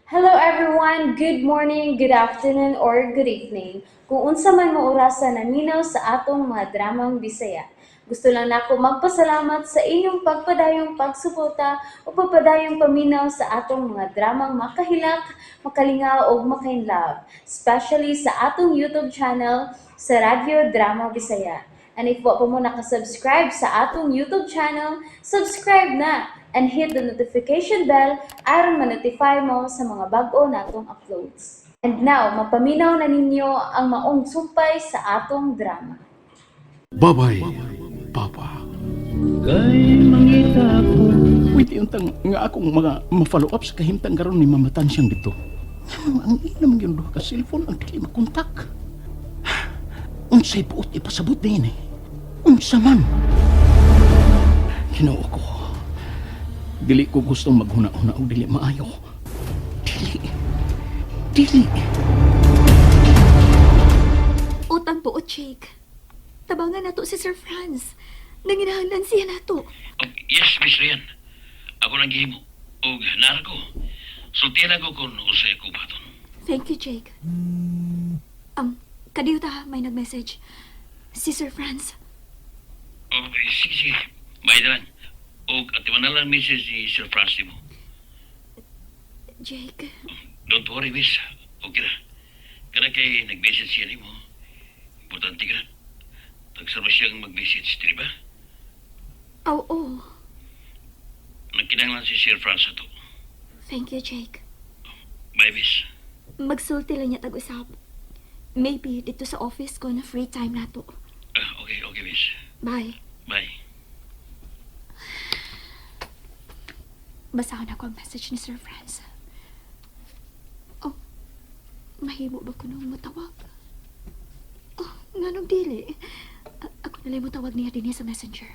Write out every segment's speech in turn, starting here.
Hello everyone! Good morning, good afternoon, or good evening. Kung unsa man mo orasa naminaw sa atong mga dramang Bisaya. Gusto lang nako magpasalamat sa inyong pagpadayong pagsuporta o pagpadayong paminaw sa atong mga dramang makahilak, makalingaw ug makainlove, especially sa atong YouTube channel sa Radyo Drama Bisaya. And if wa pa mo nakasubscribe sa atong YouTube channel, subscribe na and hit the notification bell aron ma-notify mo sa mga bag-o natong uploads. And now, mapaminaw na ninyo ang maong sumpay sa atong drama. Babay, Papa. Kay mangita ko. Pwede yung tang nga akong mga ma-follow up sa kahimtang karon ni Mama Tansyang dito. Ang ina man yung duha ka cellphone ang dili makontak. Unsay buot ipasabot din eh. Unsa man. Ginoo ko. Dili ko gustong maghuna-huna og dili maayo. Dili. Dili. Utang buot, Jake. Tabangan nato si Sir Franz. Nanginahanglan siya nato. Oh, yes, Miss Rian. Ako lang gihimo. Og nara ko. Sultihan ako kung usay ko baton. Thank you, Jake. Kadiyo ta, may nag-message. Si Sir Franz. Oh, sige, sige. Bayad na lang. Og atiman na lang message ni Sir Francis mo. Jake, Don't worry, miss. Okay na. Kana kay nag-message siya nimo. Importante ka na. Tagsama siyang mag-message, di ba? Oo. Nagkinahanglan si Sir Francis ato. Thank you, Jake. Bye, miss. Magsulti lang niya tag-usap. Maybe dito sa office ko na free time nato. Ah, okay, okay, miss. Bye. Bye. Basahon ako ang message ni Sir Franz. Oh, mahimo ba ko nung mutawag? Oh, nganong dili? Ako nala'y mutawag niya din sa messenger.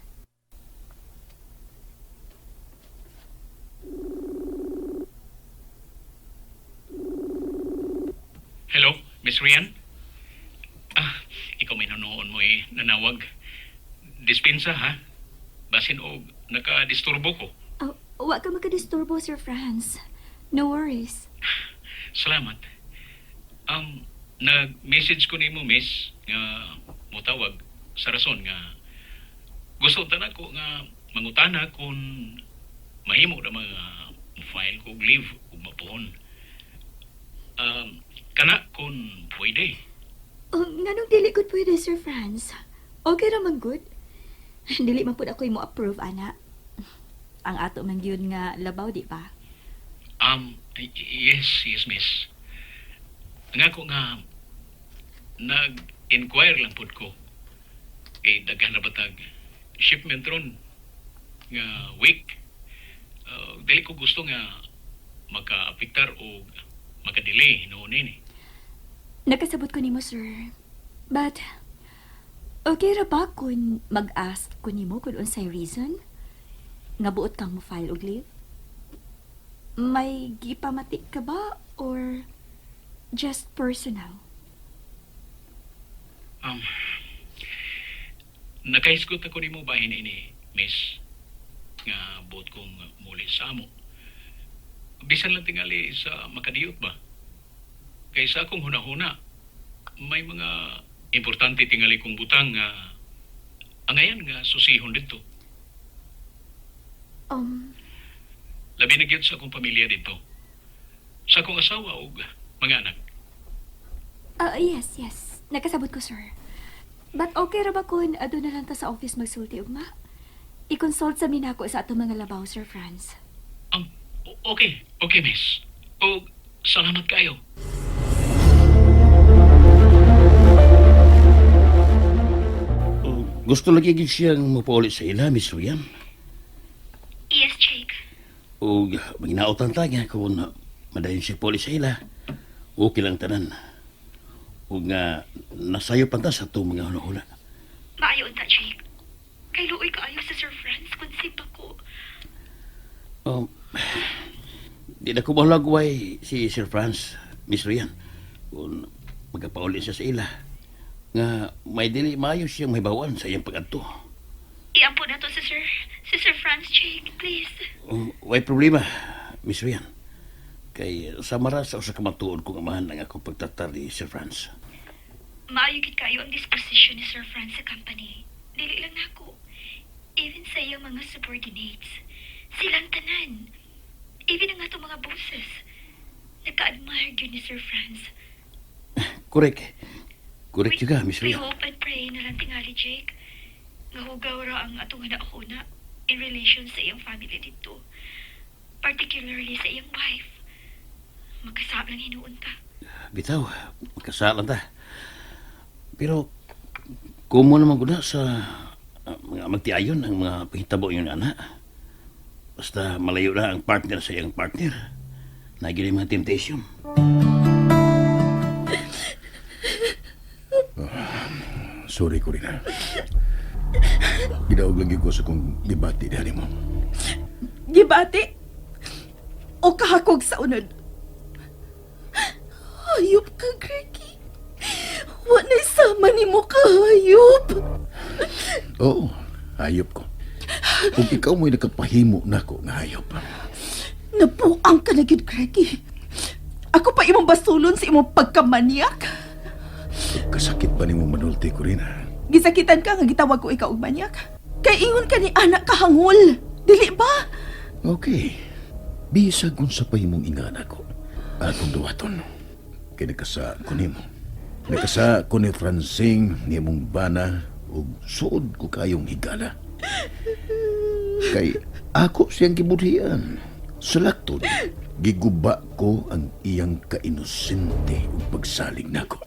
Hello, Miss Rian? Ah, ikaw may nanoon mo eh, nanawag. Dispensa ha? Basin og nakadisturbo ko. Oh, wa ka makadisturbo, Sir Franz. No worries. Salamat. Nag-message ko nimo, Miss, nga mutawag sa rason nga gusto ta nako nga mangutana kung mahimo na mga file ko og leave ug mapuhon. Kana kung pwede. Oh, nganong dili gud pwede, Sir Franz? Okay ra man good. Dili man pud ako mo approve ana. Ang ato man gyud nga labaw, di ba? Yes, yes, miss. Nga ko nga, nag-inquire lang pud ko. Kay daghan na batag shipment ron nga week. Dili ko gusto nga maka-apektar o maka-delay noon ini. Nakasabot ko nimo, sir. But okay ra ba kung mag-ask ko nimo kung unsay reason nga buot kang mo-file og leave? May gipamati ka ba or just personal? Um, nakahisgot ako nimo bahin ini, miss, nga buot kong muli sa amo. Bisan lang tingali sa makadiyot ba? Kaysa akong hunahuna, may mga importante tingali kong butang nga angayan nga susihon dito. Labi na gyud sa akong pamilya dito. Sa akong asawa ug mga anak. Yes, yes. Nakasabot ko, sir. But okay ra ba kung aduna lang ta sa office magsulti ugma? I-consult sa minako sa atong mga labaw, Sir Franz. Okay, okay, miss. Og salamat kayo. Gusto lagi gid siyang mapauli sa ila, Miss Rian. Yes, Jake. Og maginaotan ta nga kung madayon siya pauli sa ila. Okay lang tanan. Ug nga nasayo pa ta sa atong mga hunahuna. Maayo unta, Jake. Kay luoy kaayo sa Sir Franz kung simba ko. Di na ko bahalag way si Sir Franz, Miss Rian, kung magkapauli siya sa ila. Nga may dili maayo siyang mahibawan sa iyang pag-adto. Iampo na to si Sir Franz, Jake. Please. Way problema, Miss Rian. Kay sa mara sa usa ka matuod kong amahan ang akong pagtatar ni Sir Franz. Maayo gid kayo ang disposition ni Sir Franz sa company. Dili lang nako. Even sa iyang mga subordinates. Silang tanan. Even ang atong mga bosses. Naka-admire gyud ni Sir Franz. Correct. Correct juga, Miss We Ria. hope and pray na lang tingali, Jake. Nga hugaw ra ang atong huna in relation sa iyang family dito. Particularly sa iyang wife. Magkasab lang hinuon ta. Bitaw, magkasalan ta. Pero, kumo naman ko na sa mga magtiayon ang mga pahitabo yun, anak. Basta malayo na ang partner sa iyang partner. Naging yung mga temptation. Sorry, Corina. Gidaog lagi ko sa kong gibati dali mo. Gibati? O kahakog sa unod? Hayop ka, Greggy. Wa na'y sama ni mo kahayop. Oo, hayop ko. Kung ikaw mo'y nakapahimo nako nga hayop. Nabuang ka na gyud, Greggy. Ako pa imong basulon sa imong pagkamanyak. Kasakit ba nimo manulti, Corina? Gisakitan ka nga gitawag ko ikaw og manyak. Kay ingon ka ni anak kahangol. Dili ba? Okay. Bisag unsa pa imong ingana ko. Atong duwaton. Kay nakasa ko nimo. Nakasa ko ni Francing nimong bana ug suod ko kayong higala. Kay ako siyang gibudhian. Sa laktod, giguba ko ang iyang kainosente ug pagsalig nako.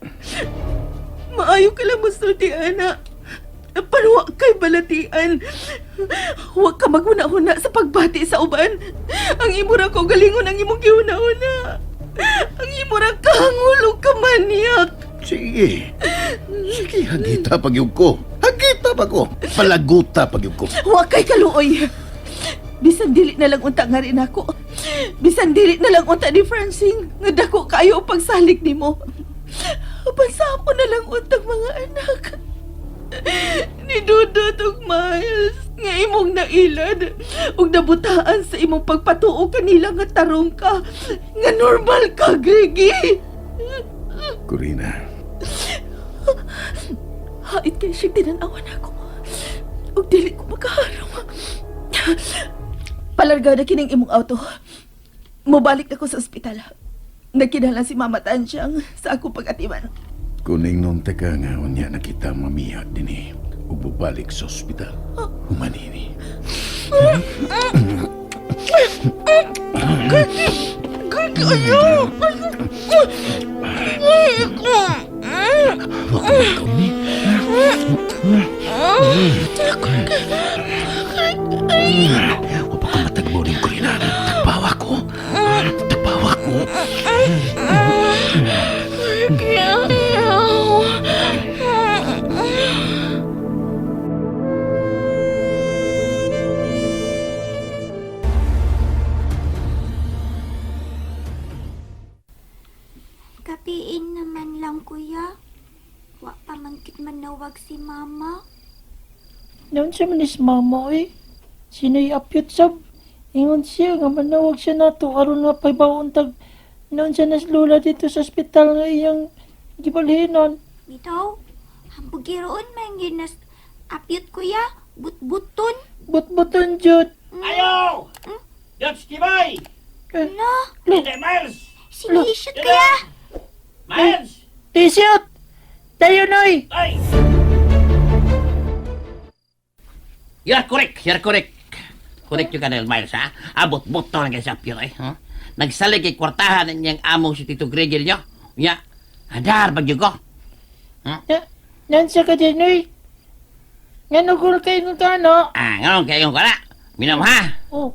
Maayo ka lang musulti, ana. Panuwa kay balatian. Huwag ka maghuna-huna sa pagbati sa uban. Ang imo ra ko galingon ang imong gihuna-huna. Ang imo ra kahangulog ka manyak. Sige. Sige, hagita pagyug ko. Hagita pa ko. Palaguta pagyug ko. Huwag kay kaluoy. Bisan dili na lang unta nga rin ako. Bisan dili na lang unta ni Francine nga dako kayo ang pagsalig nimo. Pansa ko na lang untag mga anak. Ni Dudut ug Miles nga imong nailad ug nabutaan sa imong pagpatuo kanila nga tarong ka nga normal ka, Greggy. Corina, Hait kay siya tinanawan ako. Ug dili ko makaharong. Palarga na kining imong auto. Mobalik ako sa ospital. Nagkinahanglan si Mama Tansyang sa akong pag-atiman. Kuning nung teka nga unya nakita mamiya dinhi ug bubalik sa ospital. Humanini. Ayaw! Wa ko ikaw ni. Wa pa ko matagbo ning Corina. Tagbawa ko. Tagbawa ko. Kapiin naman lang, kuya. Wa pa man kit manawag si mama. Noon siya man is mama eh. Sino'y apyot sab. Ingon siya nga manawag siya nato aron mapaybaon tag noon siya nas lula dito sa ospital nga iyang gibalhinon. Bitaw, hambugiroon man yun nas apyot, kuya. Butbuton. Butbuton jud. Ayaw! Dutch Kibay! Eh, No, Miles! sinishoot kuya. Miles! T-shirt! Tayo noy! Ay! You're correct, you're correct. Correct yung kanil, Miles, ha? Abot-bot to lang sa apyo, eh. Huh? Nagsalig kay kwartahan niyang among si Tito Gregel niyo. Ya, hadar bagyo ko. Na, noon siya ka din noy. Nga nugol kayo ng kano. Ah, ngayon kayo ko na. Minam, ha? Oh,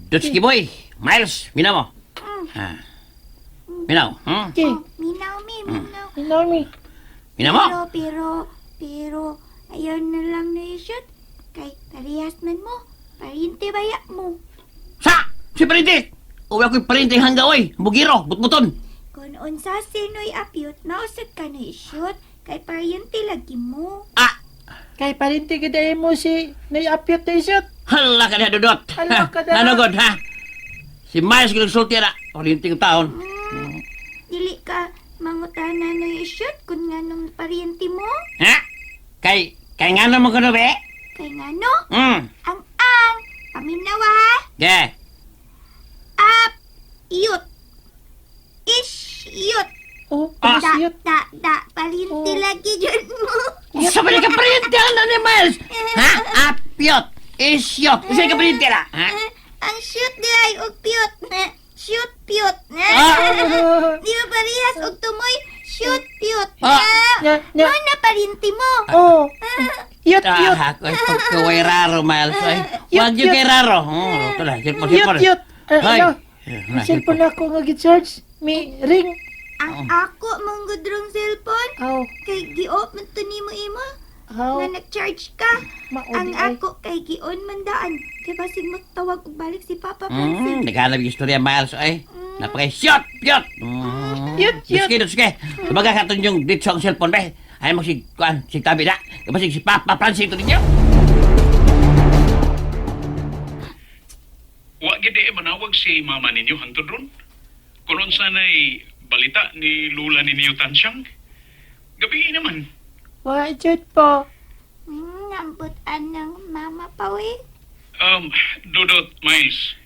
Dutch Boy, Miles, minam mo. Ha. Minaw, okay. Oh, minaw mi, minaw. Inami. Minaw mo? Pero, pero, pero, ayaw na lang na i-shoot. Kay parehas man mo. Parinte baya mo. Sa! Si Parinte! Uwi ako'y parinte hangga, oy. Bugiro, butbuton. Kung unsa sino'y apyot, mausad ka na i-shoot. Kay parente lagi mo. Ah! Kay parinti gid mo si nay apyot t-shirt. Hala ka na, Dudot. Hala ka na. Nanugod, ha? Si Miles ginagsulti na. Parinting taon. Dili ka mangutana no shoot kung nganong paryente mo. Ha? Kay nga naman kuno be? Kay ngano? Ang paminawa ha. Ge. Ap yut. Ish yut. Oh, Da yut. da da paryente Oh. lagi jud mo. Sa ka parinti na ni Miles? Ha? Apyot. Isyot. Usa ka parinti na? Ha? Ang shoot di ay og piyot. Shoot piyot. Ah! Di ba parehas og tumoy? Shoot piyot. Ah! Nya, nya. Mo na paryente mo. Oh. Yut, yut. Ah, ako ay pagkaway raro, Miles. Ay, Yut, wag yun yut. kay raro. Oh, ito na. Cellphone, Yut, cellphone. yut. Ah, Hoy. ano? Na, Cellphone ako nga gi-charge. May ring. Ang ako mong gudrong cellphone Aw. kay gi-off man to nimo imo Aw. nga nag-charge ka. Mao Ang di ay. ako kay gi-on man daan. Kay basig mo tawag og balik si Papa Francis. Naghanap yung istorya, Miles. Ay, napaka-shot, yot. Yut, yut. Sige, sige. Tumaga ka itong yung dito ang cellphone, be. Ay, mo si, kuan, si tabi na. Basig si Papa Francis ito ninyo. Wa gid eh manawag si mama ninyo hangtod ron. Kung unsa nay balita ni Lula ninyo Tansyang. Gabi naman. Wa jud po. Ambot anang mama pa we. Dudot, Miles.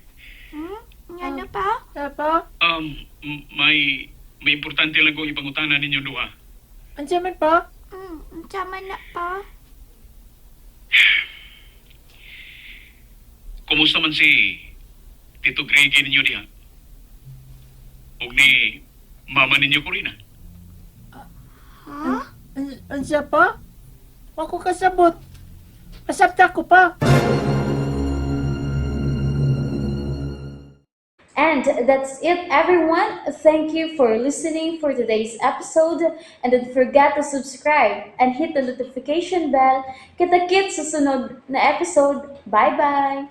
Ngano pa? Apa? May importante lang kong ipangutana ninyo duha. Unsa man pa? Unsa man na pa? Kumusta man si Tito Gregi ninyo diha? Ug ni mama ninyo Corina. Ha? Unsa pa? Wa ko kasabot. Pasabta ko pa. And that's it, everyone. Thank you for listening for today's episode. And don't forget to subscribe and hit the notification bell. Kita-kits sa sunod na episode. Bye-bye!